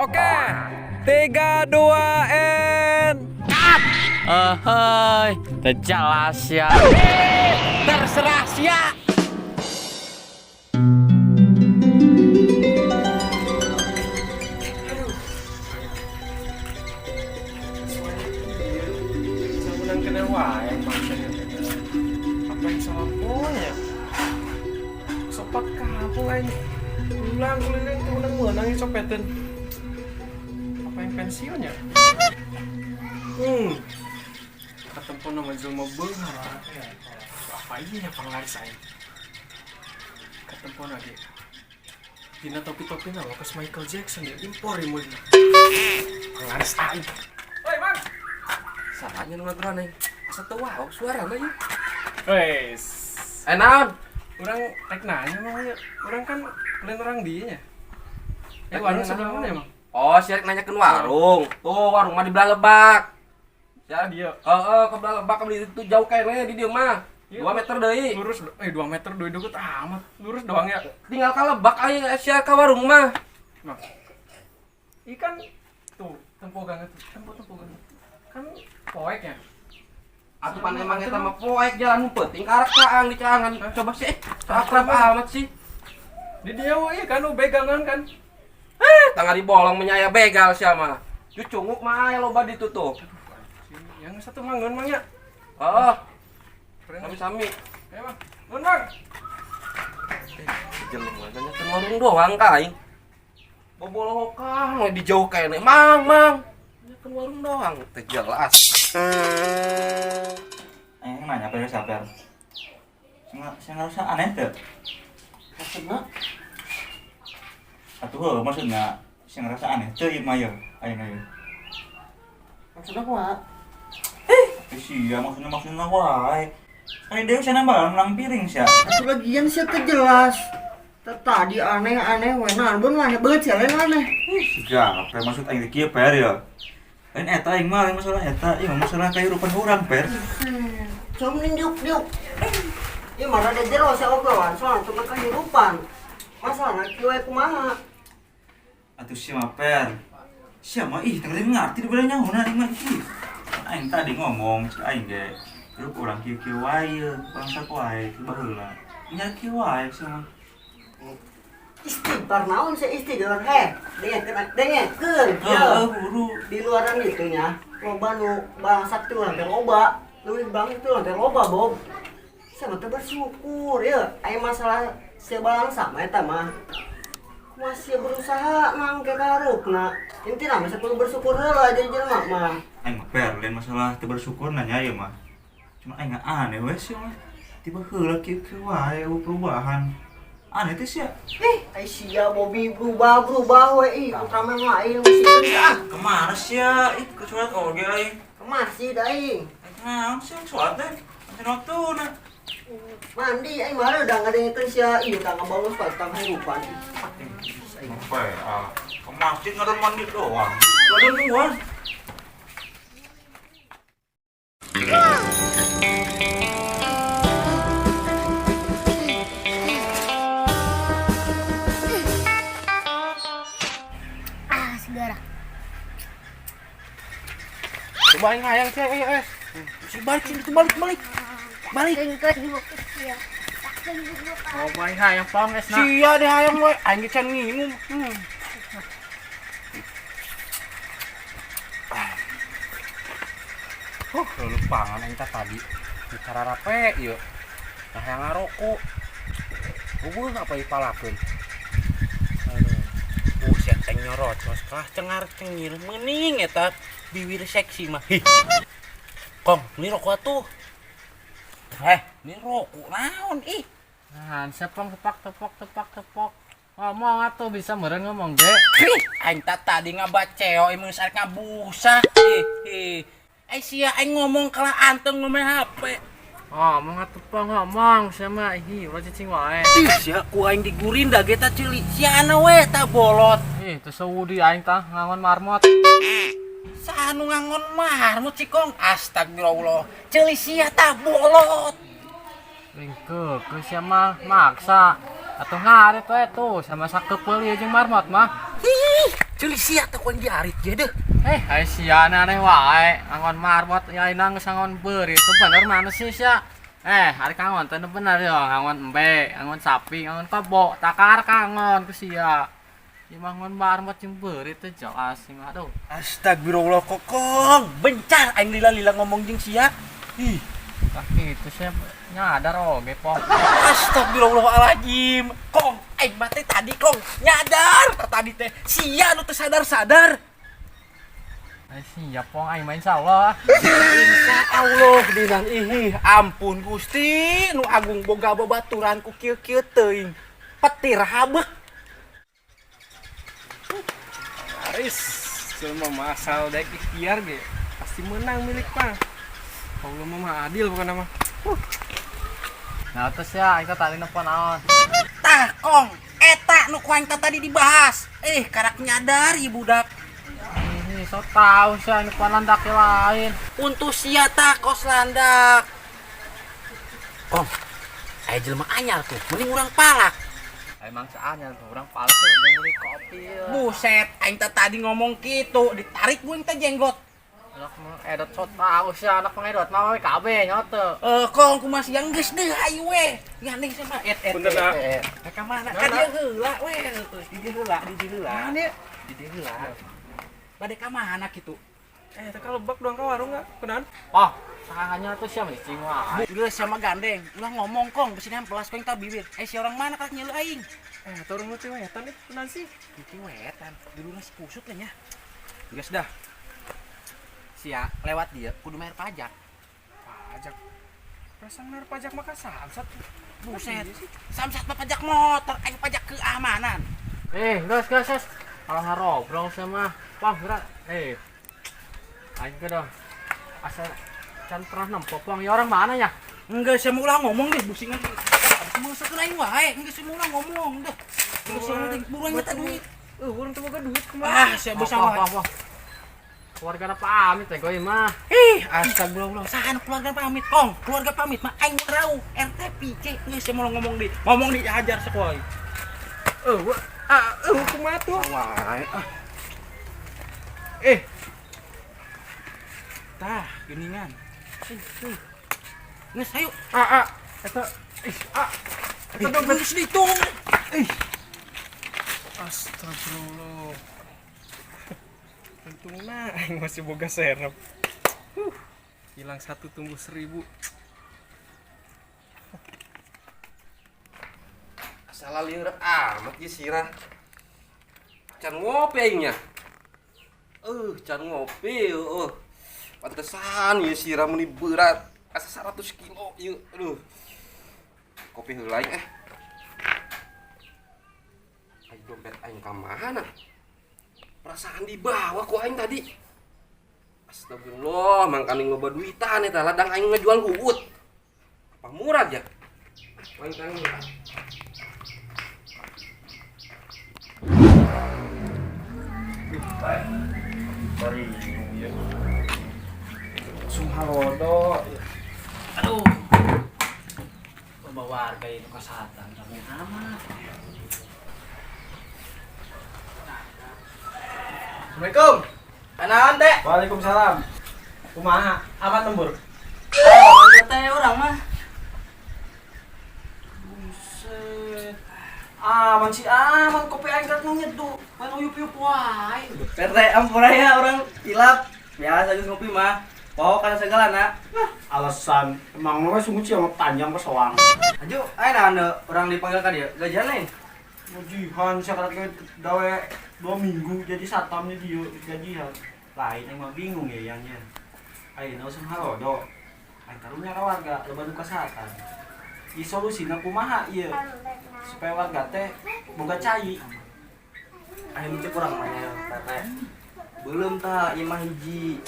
Oke. 3, 2, N. Cut. Eh, teu jelas ya. Terserah sia. Menang kena wae maksudnya. Apa yang salah ponya? Sopat kampung aing. Pulang keliling tuh menang menang copetin. Apa yang pensiun ya? Ketemu nama jelema beunghar. Apa ini ya panglaris aing? Ketemu lagi. Dina topi-topi nama kes Michael Jackson ya impor ya mulai. Panglaris aing. Oi, Mang. Salahnya nu ngaturan aing. Asa teu wow suara mah ieu. Wes. Eh, naon? Urang rek nanya mah ya. Urang kan lain orang dieu nya. Eh, Rek warung nanya sebelah naon? mana emang? Oh, sia rek nanyakeun warung. Tuh, warung mah di belah lebak. Ya, Dia. Heeh, ke belah lebak ke itu jauh kayaknya di dieu mah. Iya. 2 meter deui. Lurus 2 meter deui deket amat. Lurus doang ya. Tinggal ka lebak aing sia ka warung mah. Nah. Ikan tuh tempo banget tuh. Tempo tempo banget. Kan poek ya. Atuh pan emang eta mah poek jalan nu penting karak caang di caangan. Coba sih, akrab amat sih. Di dia we kan nu begangan kan. Eh, tangga dibolong menyaya begal sia mah. Cucunguk mah aya loba ditu tuh. Yang satu manggon mang ya. Heeh, sami-sami. Ayo, Mang. Ngeun, Mang. Jelema nanyakeun warung doang ka aing. Bobolohokan we di jauh kene. Mang, mang. Nanyakeun warung doang teu jelas. Aing nanya pada sabar. Sing ngerasa aneh teu? Maksudnya? Atuh heuh maksudnya sing ngerasa aneh teu ieu mah yeuh aing ieu. Maksudnya kumaha? Eh sia maksudnya maksudnya wae. Kali deui sia nambah menang piring sia. Atuh lagian sia teu jelas. Tadi aneh-aneh we naon beun aneh banget sia lain aneh. Siga, apa maksud aing teh kieu per ya? Lain eta aing mah lain masalah eta, ieu mah masalah kehidupan urang per. Coba mending diuk diuk. Ieu mah rada jero sia obrolan soal tentang kehidupan. Masalahna kieu we kumaha? Atuh sia mah per. Sia mah ih teu ngarti di beulah nyaho aing mah ih. Aing tadi ngomong cek aing ge. Hirup urang kieu-kieu wae yeuh, bangsat wae ti baheula. Nya kieu wae sia mah. Istighfar naon sia istighfar heh. Dengekeun dengekeun. Heeh, buru. Di luaran itu nya loba nu bangsat teh urang teh loba. Leuwih bangsat teh urang teh loba, Bob. Sia mah teu bersyukur ya. Aya masalah sia balangsa mah eta mah. Masih berusaha nangke ka hareupna. Intina mah kudu bersyukur heula jadi jelema mah. Aing mah per, lain masalah teu bersyukur nanya ieu mah. Cuma aing aneh we sia mah. Tiba heula kieu-kieu wae eueuh perubahan. Aneh teh sia. Eh, ai sia Bobby berubah-berubah we ih, Ultraman lain musikeun ah. Kemana sia? Ih, ke sholat oge aing. Ke masjid aing. Aing naon sia sholat teh? Mancen waktuna. Mandi aing mah udah ngadengekeun sia ieu tah ngabangun sepatu tah kehidupan. Apa ya? Ke masjid ngadon mandi doang. Ngadon doang. Ah, segera. Coba aing hayang sia eh. Si balik sini balik balik. Balik. Oh, aing hayang pong esna. Sia deh hayang we, aing ge can nginum. Lupangan aing teh tadi. Di kararape ieu. Nah, hayang ngarokok. Eueuh apa ipalakeun. Aduh. Buset teh nyorocos kalah cengar cengir meuning eta biwir seksi mah. Hih. Kong, ini rokok atuh. Eh, ini rokok naon ih. Nah, sepong tepak tepok tepak tepok. Ngomong atuh bisa meureun ngomong ge. Ih, aing teh tadi ngabaceo ieu geus arek ngabusa. Ih, ih. Eh sia aing ngomong kalah anteng ngomong HP. Ngomong atuh pong ngomong sama ih ulah cicing wae. Ih, sia ku aing digurinda ge ta ceuli. Sia ana we ta bolot. Ih, teu saudi aing tah ngangon marmot. Sanu ngangon marmot sih kong. Astagfirullah. Ceuli sia ta bolot. Lingkeuk ke sia mah maksa. Atuh ngarit we tuh sama sakepeul ieu jeung marmot mah. Ih, Ceuli sia teh ku aing diarit ge deuh. Eh, ai sia aneh wae, angon marbot ya inang geus angon beurit. Teu bener mana sih sia? Eh, hari kangon teh bener ya, angon embe, angon sapi, angon kebo, takar kangon ku sia. Ieu mah angon marbot jeung beurit teh jelas sih mah aduh. Astagfirullah kokong, bencar aing lila-lila ngomong jeung sia. Ih, Tah kitu sia nyadar oge pong. astagfirullahaladzim. Kong, aing mah teh tadi kong nyadar tadi teh sia nu teu sadar-sadar. Ai sia pong aing mah insyaallah. Insya Allah dinan ih ampun Gusti nu agung boga babaturan ku kieu-kieu teuing. Petir habek. Aris, semua masal dek ikhtiar ge pasti menang milik mah. Allah mah adil bukan nama. Nah, terus ya aing teh tadi nelpon naon? Tah kong, eta nu ku aing teh tadi dibahas. Eh, karak nyadar ieu budak. Ini so tau sih nelpon landak lain. Untuk sia tah kos landak. Kong, aya jelema anyar tuh, mending urang palak. Emang seanyar tuh orang palak tuh udah beli kopi ya. Buset, aing teh tadi ngomong kitu, ditarik gue teh jenggot. Anak pengedot so tau sih anak pengedot mah we kabeh nyote. Eh, kong kumaha siang geus deuh ayo we. Gandeng sama et et. Punten, ah. Et. Eh, ka mana? Ka dieu heula we, di dieu heula, di dieu heula. Di dieu heula. Bade ka mana kitu? Eh, teh kalau bak doang ka warung enggak? Kunaon? Oh, tangannya tuh siapa nih cing wae. Geus sama gandeng, ulah ngomong kong, besi nempelas ku aing tah bibir. Eh, si orang mana kak nyeuleuh aing? Eh, turun lu teh wetan nih, kunaon sih? Itu wetan, dulu nasi kusut lah nya. Geus dah. Sia lewat dia kudu bayar pajak. Pajak. Perasaan bayar pajak mah ka samsat. Buset. Samsat mah pajak motor, aing pajak keamanan. Eh, gas gas gas. Kalau ngarobrol sama wah berat. Eh. Aing ke dah. Asal can pernah nempo pong ya orang mana ya? Enggak, saya mau ulah ngomong deh, busingan. Masuk aing wae, enggak saya mau ulah ngomong deh. Enggak saya mau buruan minta duit. Eh, urang teh boga duit kumaha? Ah, saya bisa Wah, wae. wah, wah. Keluarga pamit teh gue mah. Ih, astagfirullah. Sahan keluarga pamit, kong. Keluarga pamit mah aing rau RT PC. Geus saya mau ngomong deh. Ngomong deh hajar sekoy. Eh, wah, ah, eh, kumaha tuh? Wae. Ah, Eh, tah, geningan. Geus ayo. ah, ah, eta ih, ah. Eta dompet. Geus ditung. Astagfirullah. Untungna aing masih boga serep. Hilang satu tumbuh 1000. Asal lieur amat ieu sirah. Can ngopi aingnya. Can ngopi heueuh. Pantesan ieu sirah meuni berat. Asa 100 kilo ieu. Aduh. Kopi heula aing eh. Aing dompet aing ka mana? Perasaan dibawa ku aing tadi. Astagfirullah, mangkaning loba duitan eta ladang aing ngejual huut. Apa murah ya? Aing tanya. Sorry, ya. Sumhalodo. Aduh. Loba warga itu kesehatan rame amat. Assalamualaikum. Anaon teh? Waalaikumsalam. Kumaha? Aman lembur? Oh, teh urang mah. Buset. Aman sih, aman kopi aing kan nyeduh. Main uyup-uyup wae. Teh ampura ya orang hilap. Biasa geus ngopi mah. Pokok kana segalana. Alasan emang lu sungguh sih sama panjang pesoang. Aju, ayo naon deui urang dipanggil ka dieu? Gajian lain. Gajian saya kata gawe 2 minggu jadi satpamnya dia gajian. Lain yang mah bingung ya yangnya. Ayeuna usum halodo. Aing karunya ka warga loba nu kesehatan. I solusina kumaha ieu supaya warga teh boga cai. Ayo cek urang mah ya, teh. Belum tah ieu mah hiji.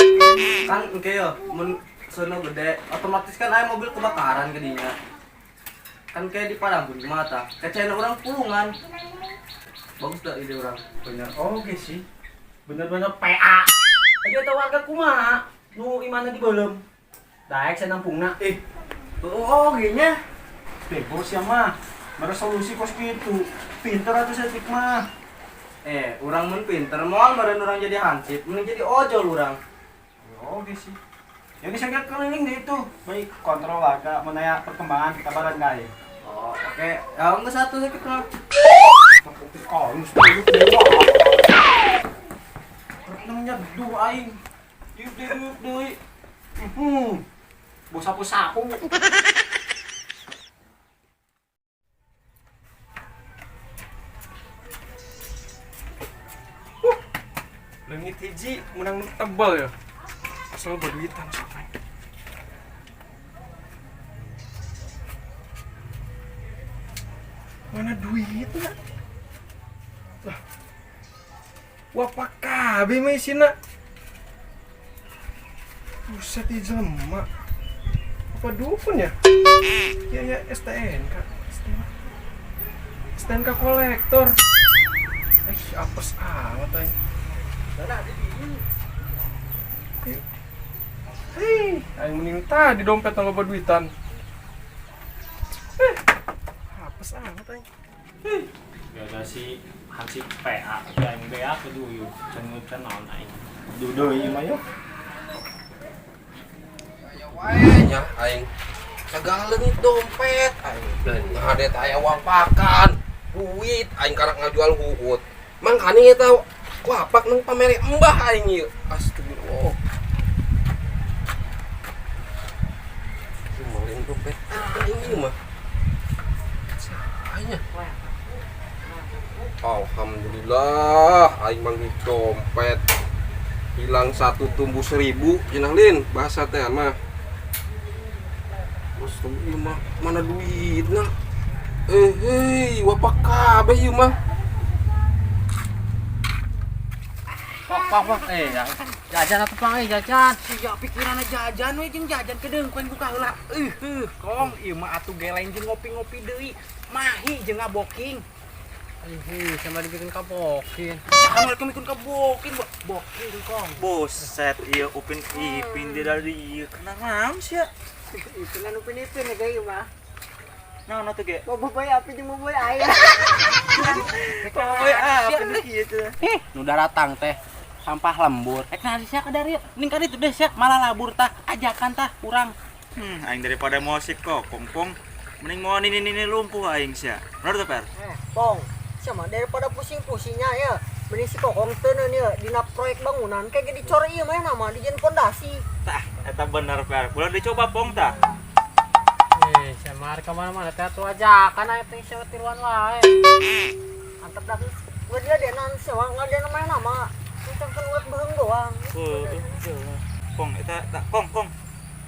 Kan engke yo mun sono gede otomatis kan aya mobil kebakaran ke dinya. Kan kayak di Padang pun gimana tah? Kecena urang pulungan. Bagus dah ide urang. Bener oke sih. Bener-bener PA. Aja teh warga kumaha nu imana di belum. Daek saya nampungna. Eh, oh gini. Bego sih mah. Mere solusi kos gitu. Pinter atuh setik mah. Eh, urang mun pinter moal meureun urang jadi hansip, mending jadi ojol urang. Oke sih. Ya bisa kita keliling deh itu. Baik kontrol warga menanya perkembangan kabaran guys. Oh, oke. Ya enggak satu sakit mah. Oh, lu dewa. Renangnya dua aing. Yuk deui, yuk deui. Hmm. Bos sapu-sapu. Leungit hiji menang nu tebel ya. Asal berduitan sampai. Mana duitnya? Lah. Wah, apa kabeh mah isina? Buset ieu jelema. Apa dukun ya? Ya ya STNK. STNK kolektor. Eh, apes amat aing. Hei, aing mending tadi dompet loba duitan. Eh, apes amat aing. Hei. Gak si hansip PA, tapi aing BA kudu yuk, can can naon aing. Dudu ieu mah yuk. Aya wae nya aing. Sagala leungit dompet aing. Nah, det aya uang pakan, duit aing karak ngajual huhut. Mangkani eta wapak nang pamere embah aing ieu. Astagfirullah. Maling dompet aing ieu mah. Saanya. Alhamdulillah aing manggih dompet. Hilang satu tumbuh 1000 cenah lin bahasa teh mah. Astagfirullah mah mana duitna? Eh hei wapak kabeh ieu mah. Pok pok pok eh jajan atuh pang eh jajan. Sia pikiranna jajan we jeung jajan kedeung ku aing buka heula. Kong ieu mah atuh ge lain jeung ngopi-ngopi deui. Mahi jeung ngaboking. Ih, sama dibikin kabokin. Jangan mereka bikin kabokin, boking kong. Buset, iya Upin Ipin dia dari ieu kena naon sia? Ipin anu Upin Ipin ya kayak mah. Naon atuh ge? Mau boboy api jeung boboy ayah. Boboy apa nu kieu teh? Hih, nu daratang teh sampah lembur. Rek naon sia ka dieu? Ning ka ditu deh sia malah labur tah, ajakan tah urang. Aing daripada musik kok, kongkong. Mending mau nini-nini lumpuh aing sia. Bener tuh, Per? Eh, Pong, sama daripada pusing-pusingnya ya. Mending si Kokong teu ya dina proyek bangunan kayak gini dicor ieu mah nama dijieun pondasi. Tah, eta bener, Per. Boleh dicoba, Pong, tah. Eh, sama hari kemana-mana teh atuh ajakan aya teh sia tiruan wae. Antep dah gua dia denan sama ngadenan mah nama. Kan ulat beuheung doang. Pong, eta tak Kong, Kong.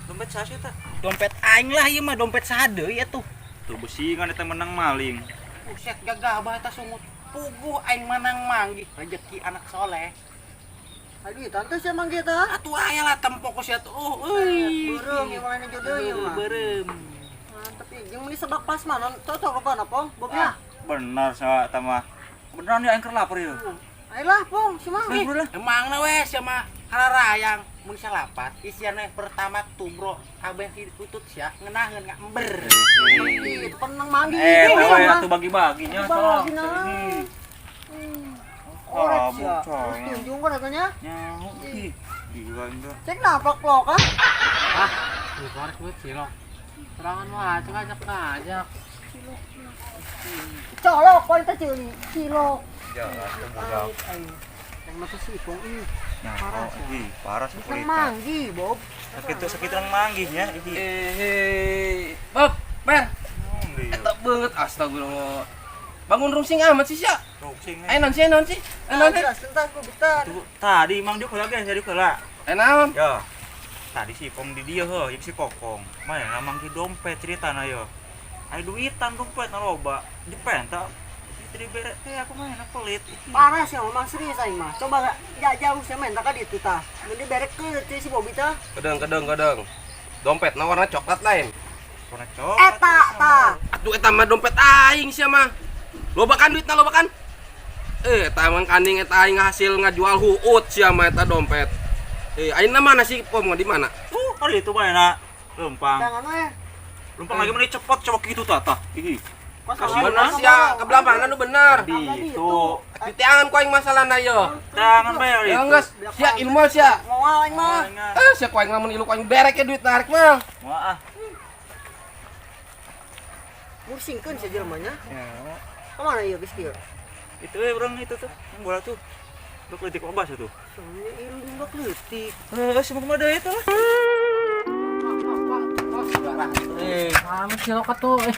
Dompet saha sih eta? Dompet aing lah ieu mah dompet saha deui atuh. Tuh beusingan eta menang maling. Buset gagah eta sungut. Puguh aing manang manggih rezeki anak soleh. Aduh, tante sih emang gitu. Atuh aya lah tempok ku sia tuh. Euy. Beureum ieu mah jodoh ieu mah. Beureum. Mantep ieu jeung meuni sebak pas mana cocok apa Pong? Bobnya. Bener sama eta mah. Beneran ya aing keur lapar ieu. Ayolah, Pong, si Mang. Emang na we sia mah hararayang mun salapat isian we pertama tumbro kabeh utut sia ngeunaheun ngamber. Itu penang manggih. Eh, tahu ya tuh bagi-baginya Bagi nah. Korek sia. Bocor. Terus tunjung kan katanya. Nyaho ih. Gila enggak. Cek napak lo kan? Ah, lu korek duit cilok. Serangan wae ngajak-ngajak. Colok kualitas ceuli, cilok. Jelas tuh budak. Yang mata si Ipong ini. Nyaho ih, parah sih Bukan kulitnya. manggih, Bob. Sakit tuh sakit orang manggihnya ih. Eh, Bob, Per. Eta beungeut astagfirullah. Bangun rungsing amat sih sia. Rungsing. Ayo naon sih, naon sih? Ayo naon sih? Jelas tentang aku bentar. Tuh, tadi mang dia kula ge jadi kula. Ayo naon? Ya. Tadi si Ipong di dia heuh, ieu si Kokong. Mah manggih dompet ceritana yo. Ayo duitan dompet na loba. Dipenta itu dibere teh aku mah enak pelit. Parah sih memang serius aing mah. Coba gak jauh saya main tak ditu tah. Mun diberek ke si Bobby tah. Kedeng kedeng kedeng. Dompet na warna coklat lain. Warna coklat. Eta tah. Atuh eta mah dompet aing sia mah. Loba kan duitna loba kan? Eh, eta mah kaning eta aing hasil ngajual huut sia mah eta dompet. Eh, aing mana sih pom di mana? Tuh, kali itu mah enak. Lempang. Jangan we. Lempang lagi mana cepot coba gitu tah tah. Ih. Bener sia, ke belah mana nu bener? Di itu. Diteangan ku aing masalahna yo. Tangan bae Ya itu. geus, sia ilmu sia. Moal aing mah. Eh, sia ku aing lamun ilu ku aing berek ya duit narik mah. Moal ah. Mursingkeun sia jelema nya. Kemana ieu geus kieu? Itu we urang itu tuh, yang bola tuh. Lu leutik loba tuh. Soalnya ieu budak leutik. Eh, semua kumaha deui itu lah. Eh, kamu cilok atuh. Eh,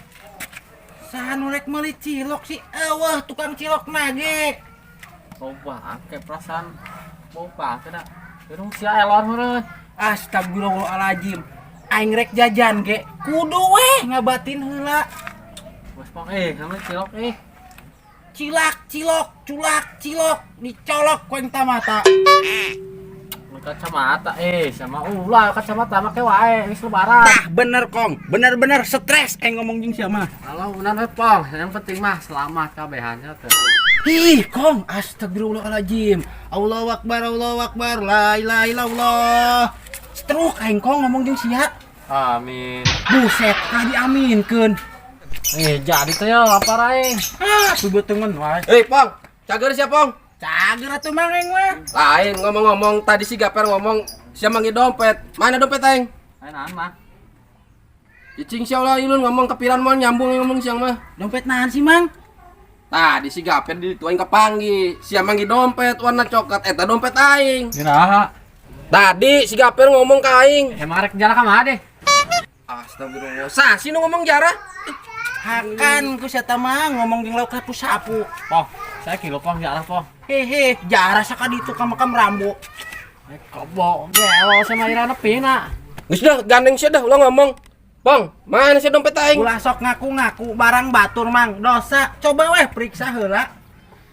Saha nu rek meuli cilok sih? Eueuh tukang cilok nage. loba akeh perasaan loba akeh da. Irung sia elor meureun. Astagfirullahaladzim. Aing rek jajan ge kudu weh ngabatin heula. Bos pong eh, kamu cilok eh. Cilak cilok culak cilok dicolok ku aing mata. Kacamata eh sama ulah kacamata make wae geus lebaran. Tah bener kong, bener-bener stres aing ngomong jeung sia mah. Kalau benar we pong, yang penting mah selamat kabehannya tuh. Ih, kong, astagfirullahaladzim. Allahu akbar, Allahu akbar, la ilaha illallah. Stroke aing kong ngomong jeung sia. Amin. Buset, kah diaminkeun. Eh, jadi tuh ya lapar aing. Ah, tuh wae. Eh, Pong, cager sia, Pong. Cager atuh mang aing mah. Lain ngomong-ngomong tadi si Gaper ngomong sia manggil dompet. Mana dompet aing? Lain naon mah. Cicing sia ulah ilun ngomong kepiran moal nyambung ngomong siang mah. Dompet nahan sih, Mang? Tadi si Gaper di itu aing kapanggih. Sia manggil dompet warna coklat eta dompet aing. Iraha. Tadi si Gaper ngomong ke aing. Emang rek jarah ka mana deh? Astagfirullah. Sah sih nu ngomong jarah? Hakan ku sia mah ngomong jeung lauk sapu-sapu. Pong, saya kilo pong jarah pong. Hehe, jarah sakaditu ka makam Rambo. Eh, kobok gelo sama ira nepi na. Geus dah gandeng sia dah ulah ngomong. Pong, mana sia dompet aing? Ulah sok ngaku-ngaku barang batur mang, dosa. Coba weh periksa heula.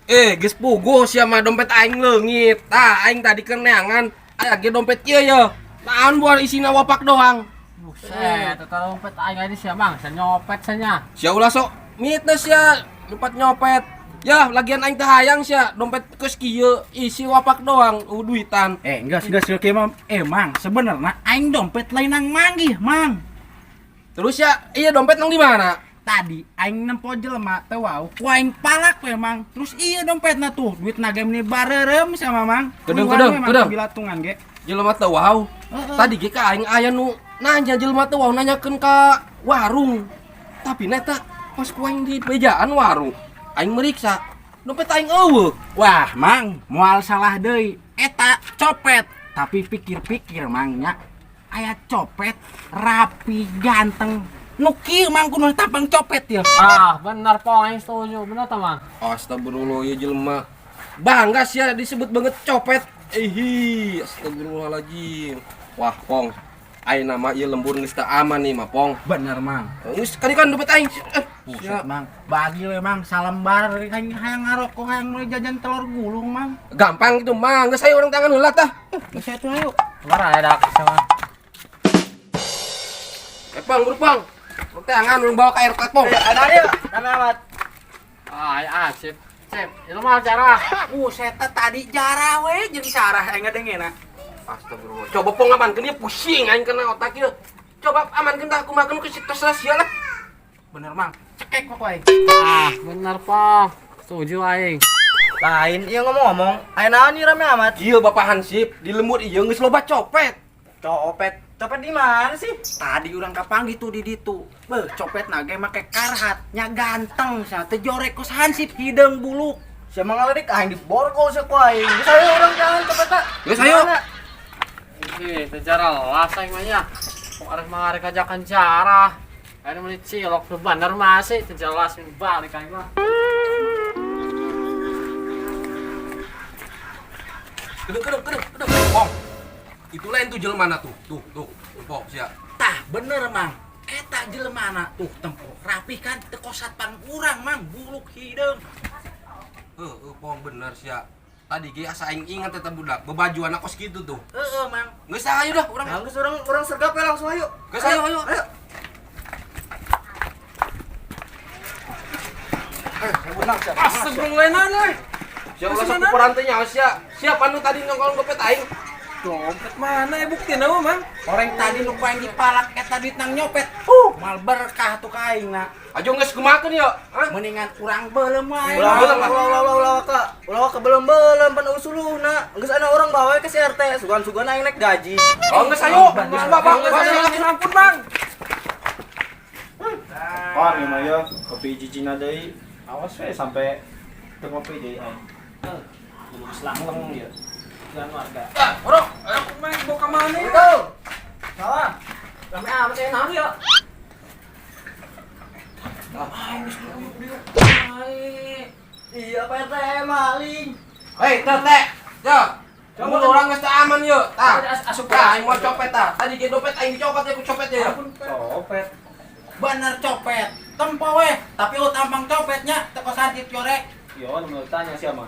Eh, geus puguh sia mah dompet aing leungit. Tah, aing tadi keur neangan aya ge dompet ieu ye. Naon buat isina wapak doang. Buset, eta dompet aing aja sia mang, saya nyopet sia. Sia ulah sok mitna sia lupat nyopet. Ya, lagian aing teh hayang sia dompet geus kieu isi wapak doang, duitan. Eh, enggak, enggak, kieu mah. Eh, mang, sebenarnya aing dompet lain nang manggih, mang. Terus ya, iya dompet nang di mana? Tadi aing nempo jelema teu wau, ku aing palak we, mang. Terus iya dompetna tuh, duit naga meni bareureum sama mang. Kedeng, Keluar kedeng, we, Mang, kedeng. Bilatungan ge. Jelema teu wau. Heeh. Tadi ge ka aing aya nu nanya jelema teu wau nanyakeun ka warung. Tapi neta pas ku aing di bejaan warung, aing meriksa dompet aing eueuh. Wah, mang, moal salah deui. Eta copet. Tapi pikir-pikir mang nya, aya copet rapi ganteng. Nu kieu mang kudu tampang copet ya. Ah, bener pong, aing setuju, bener tah mang. Astagfirullah ya jelema. Bangga sih disebut banget copet. Ihi, astagfirullahaladzim. Wah, Pong. Aing nama ieu lembur geus teu aman nih mah, Pong. Bener mang. Geus kali kan dompet aing. Eh, Buset mang, bagi we mang salembar hayang hayang ngarokok hayang meuli jajan telur gulung mang. Gampang itu mah, geus ayo urang tangan heula tah. Geus atuh ayo. Kemana ya dak sama? Eh, Pong, buru Pong. Urang tangan urang bawa ke RT, Pong. Ada ya, rame amat. Ah, ya, sip. Sip, itu mah jarah. Buset tadi jarah we jeung sarah aing ngadengena. Astagfirullah. Coba Pong amankeun ieu pusing aing kena otak ieu. Coba amankeun tah kumaha ke terserah sia lah. Bener mang, cekek kok aing. Ah, bener pong. Setuju aing. Lain, iya ngomong-ngomong, aya naon ieu rame amat? Iya Bapak Hansip, di lembur ieu geus loba copet. Copet, copet di mana sih? Tadi urang kapanggih tuh di ditu. Beuh, copet nage make karhat, nya ganteng sia teu jorek kos hansip hideung buluk. Siapa ngalerik aing di borgol sia ku aing. Geus ayo urang jalan copet tak. Geus ayo. Ih, sejarah lah aing mah nya. Kok arek mangarek ajakan jarah. Aing meuli cilok tuh bener masih teu jelas balik aing mah. Kedeng kedeng kedeng kedeng. Pong. Itu lain tuh jelema tuh. Tuh, tuh. Pong sia. Tah, bener mang. Eta jelemana tuh tempo rapih kan teu kos satpam urang mang buluk hideung. Heuh, Pong bener sia. Tadi ge asa aing ingat eta budak bebajuan kos kitu tuh. Heeh mang. Geus ayo dah urang. Nah, geus urang urang sergap ya langsung ayo. Geus ayo ayo. Ayo. Astagfirullahaladzim. Sia ulah sok kuperan teh nyaho sia. Siapa nu tadi nongol dompet aing? Dompet mana ya bukti nama, Mang? Orang tadi nu ku aing dipalak eta duit nang nyopet. Mal berkah tuh ka aing na. Ajo geus kumakeun yo. Hah? Mendingan urang beuleum wae. Ulah Belum, ulah ulah ulah ulah ka. Ulah ka belum-belum pan usuluhna. Geus ana orang bawa ke si RT, sugan-sugan aing naik gaji. Oh, geus ayo. Geus Bapak, Geus, geus. Ampun, Bang. Wah, ieu mah ya kopi cicina deui. Awas we sampai teu ngopi deui aing. Lulus langleng ya. Jalan warga. Ah, Bro, ayo. Mang, bawa ka mana ya? Tuh. Salah. Rame amat saya naon ya. Iya Pak RT maling. Hei, teh, teh. Yo. Mun urang geus teu aman yo. Tah. Asup. Tah, aing mau copet tah. Tadi ge dompet aing dicopet ya ku copet ya. Copet. Bener copet. Tempo we, tapi lu tampang copetnya teu kosan corek. Yo, nu tanya siapa?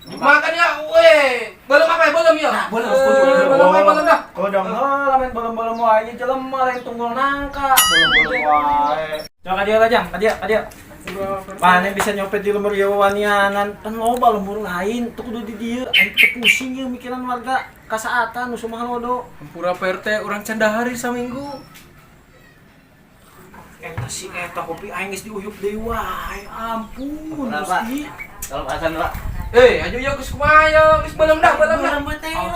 Makan ya, weh. Belum apa ya? Belum ya? Nah, belum, Eh, Belum apa belum dah. Kodong heula main belum-belum wae jelema lain tunggul nangka. Belum-belum wae. Coba ka dieu lah, Jang, ka dieu, ka dieu. Mana bisa nyopet di lembur ieu wanianan, pan loba lembur lain, teu kudu di dieu, aing teu pusing ieu mikiran warga kasaatan nu sumaha lodo. Hampura Pak RT, urang can dahar saminggu. Eta si eta kopi aing geus diuyup deui wae. Ampun, Hampura, Pak. Gusti. Kalau Hasan Pak. Eh, ayo yo geus kumaha yo, geus belum dah, belum dah.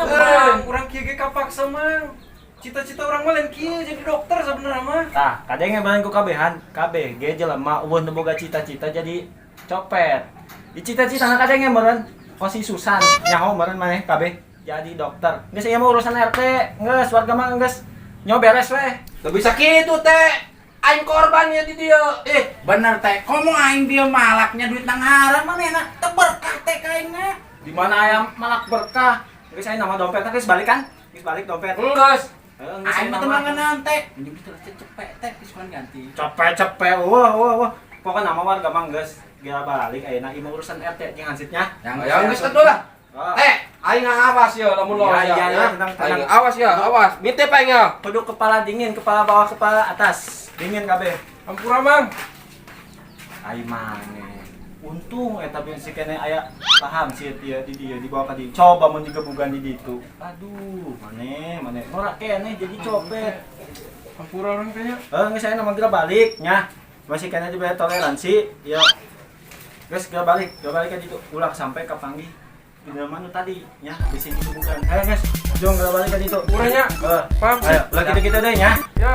Urang, urang kieu ge kapaksa, Mang. Cita-cita urang mah lain kieu jadi dokter sebenarnya mah. Tah, kadang ngebalan ku kabehan, kabeh ge jelema eueuh nu boga cita-cita jadi copet. Di cita-cita kadang meureun kosi Susan, nyaho meureun maneh kabeh jadi dokter. Geus ieu mah urusan RT, geus warga mah geus nyo beres weh. Teu bisa kitu teh. Aing korban ya di dieu. Eh, Bener teh, komo aing dia malaknya duit nang haram manehna teu berkah teh ka aingna. Di mana ayam malak berkah. Geus aya nama dompetna geus balik kan? Geus balik dompet. Geus. Heeh, geus Aing aya mah teu nama. mangenan teh. Mending terus cepet teh diskon ganti. Cepet-cepet, wah wah wah. Pokokna nama warga mah geus geura balik ayeuna ieu mah urusan RT jeung hansipnya. Ya geus atuh lah. Ah. Teh, aing awas yo lamun Iya, los ya. iya, iya, ya. tenang, tenang. Aing awas ya, awas. Mitip aing ya. Kudu kepala dingin, kepala bawah, kepala atas. Dingin kabeh. Hampura, Mang. Ai mane. Untung eta bin si kene aya paham sih dia di dia dibawa ka dieu. Coba mun digebugan di ditu. Aduh, mane mane norak kene jadi copet. Hampura urang teh nya. Eh, geus aya nama geura balik nya. Masih kene diberi toleransi, ya. Geus geura balik ka ditu. Ulah sampai kapanggih di dalam nu tadi nya bisi digebugan. Ayo geus, jong geura balik ka ditu. Urang nya. Heeh. Paham sih. Ayo, ulah kitu-kitu deui nya. Ya.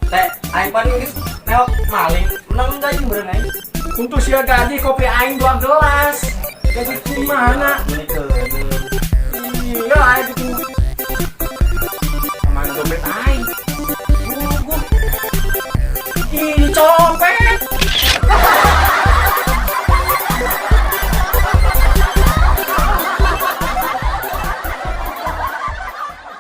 Teh, aing paling geus newok maling. Menang gaji meureun aing. Untuk sia gaji kopi aing 2 gelas. Gaji kumaha? Ini